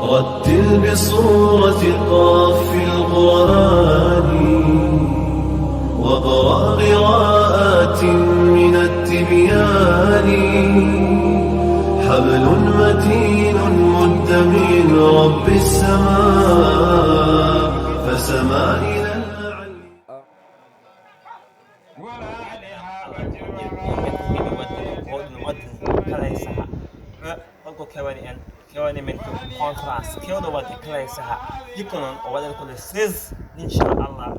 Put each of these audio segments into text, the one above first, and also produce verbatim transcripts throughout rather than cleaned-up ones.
رتل بصورة قاف القرآن، واقرأ قراءات من التبيان، حبل متين مد من رب السماء، فسما إلى العلي. Wadde kala e saha. Holko kewani en? Kewani men ko conférence kewɗo wadde kala e saha. Hikka noon o waɗata ko le seize, inchallah.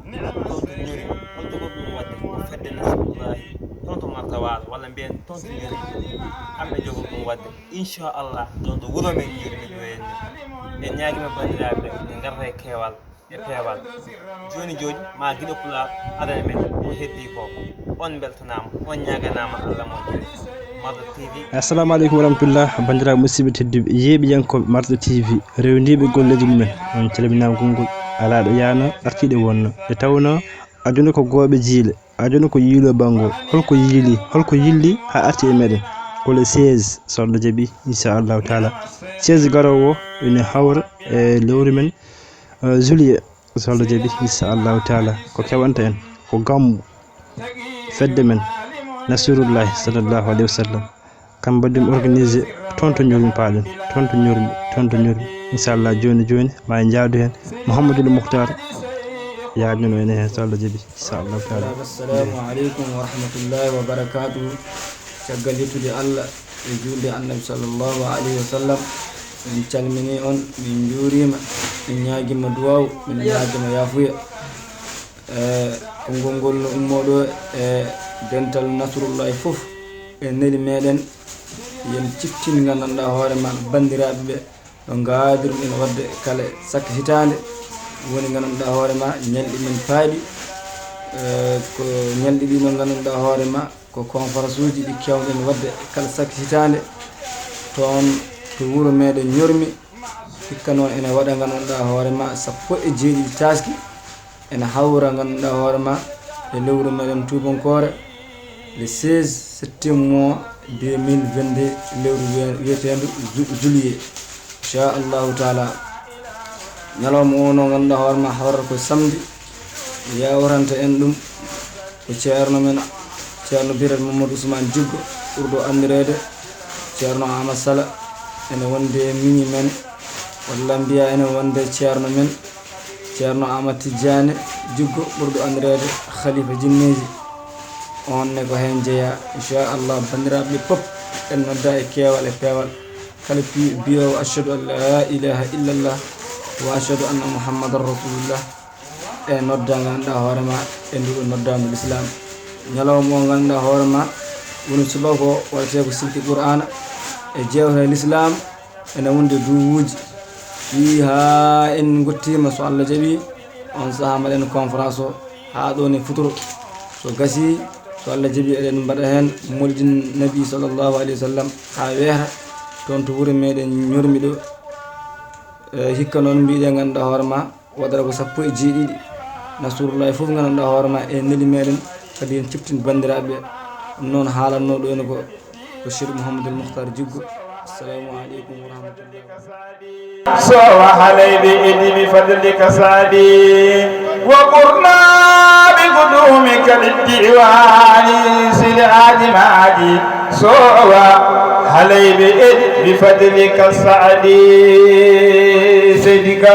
Toon to Ñori, holto goɗɗum wadde ko fedde Nasrullahi, toon to Martawaalo, walla mbiyen toon to Ñori. Kamɓe jogo ɗum wadde, inchallah. Ɗon ɗo wuro men Ñori, mi joyen ni. En ñaagima banndiraaɓe ɓe ngarta e keewal e peewal. Jooni jooni ma giɗo pulaar adana men ko heddi ko. On mbeltanaama, on ñaaganaama Allah moƴƴere. Mardo T V. Assalamu aleykum wa rahmatullah, banndiraaɓe musidɓe tedduɓe, yeeɓiyankooɓe Mardo T V, rewndiiɓe golleeji mumen, on calminaama konngol alaa ɗo yaano, artiiɗo wonno. Nde tawnoo aduna ko gooɓe jiile, aduna ko yiiloo banngol. Holko yiili, holko yilli haa arti e meɗen? Ko le seize, so Allah jaɓi, inchallahu taala. Seize garoowo o ene hawra e lewru men, eh, juillet, so Allah jaɓi, inchallahu taala. Ko kewanta en ko gammu fedde men Nasrullahi, sallallahu alayhi wa sallam. Kam mbaɗi ɗum organisé toon to Ñormi paaɗen, toon to Ñormi, toon to Ñormi. Inchallah, jooni jooni ma en njaadu heen Mouhamadoul Mouhtar, yaajnano en heen, so Allah jaɓi, inchallahu taala. Assalamu aleykum wa rahmatullahi wa barakatuhu. Caggal yettude Allah e juulde Annabi sallallahu alayhi wa sallam, min calmini on, min njuurima, min ñaagima duwaw, min ñaagima yaafuya. E konngol ngol no ummoo ɗo e dental Nasrullahi fof, e neli meɗen, yen ciftin, nganndanɗaa hoore ma, banndiraaɓe ɓe no ngaadirɗen waɗde kala sakke hitaande. Woni, nganndanɗaa hoore ma, ñalɗi men paaɗi, e ko ñalɗi ɗi no nganndanɗaa hoore ma, ko conférence uji ɗi keewɗen waɗde kala sakke hitaande toon to wuro meɗen Ñormi. Hikka noon ene waɗa, nganndanɗaa hoore ma, sappo e jeeɗiɗi taaski. Ene hawra, nganndanɗaa hoore ma, e lewru meɗen tuubankoore, le seize septembre mois deux mille vingt-deux, lewru wiye-, wiyeteendu ju-, juillet, inchallahu taala. Ñalawma o no, nganndanɗaa hoore ma, hawrata ko samedi, yawranta en ɗum ko ceerno men, ceerno biyeteeɗo Mamadou Ousmane Jiggo, ɓurɗo anndireede ceerno Aama Sala. Ene wonde miñi men, walla mbiya ene wonde ceerno men, ceerno Aama Tijjaane Jiggo, ɓurɗo anndireede Khalifa Jinneeji. On ne ko heen jeyaa, inchallah. Banndiraaɓe ɓe fof, en nodda e keewal e peewal. Kala pi-, mbiyoowo, "Ashhadu an la ilaha illallah wa ashhadu anna Muhammadan rasulullah," e nodda, nganndanɗaa hoore ma, e nduɗo noddaandu Lislaam. Ñalawma o, nganndanɗaa hoore ma, woni subaka o, waɗetee ko silki Qur'aana e jeewte Lislaam, ene wonde duuwuuji. Fii haa en ngottiima, so Allah jaɓi, on sahaa mbaɗen conférence o haa ɗo ne futuro. So gasii, so Allah jaɓi, eɗen mbaɗa heen mawlidin Nabi sallallahu alayhi wa sallam haa weeta toon to wuro meɗen Ñormi ɗo. E hikka noon mbiɗen, nganndanɗaa hoore ma, waɗata ko sappo e jeeɗiɗi. Nasrullahi fof, nganndanɗaa hoore ma, e neli meɗen, kadi en ciftin banndiraaɓe ɓe. Ɗum noon haalannoo ɗo ne ko, ko Cheikh Mouhamadoul Mouhtar Jiggo. Assalamu aleykum wa rahmatullahi wa barakatuh. Sowa halay ɓe edi bi fadlika sadi wa qurna bi qudumika lid diwani sili adimadi. Sowa halay ɓe edi bi fadlika sadi seydika.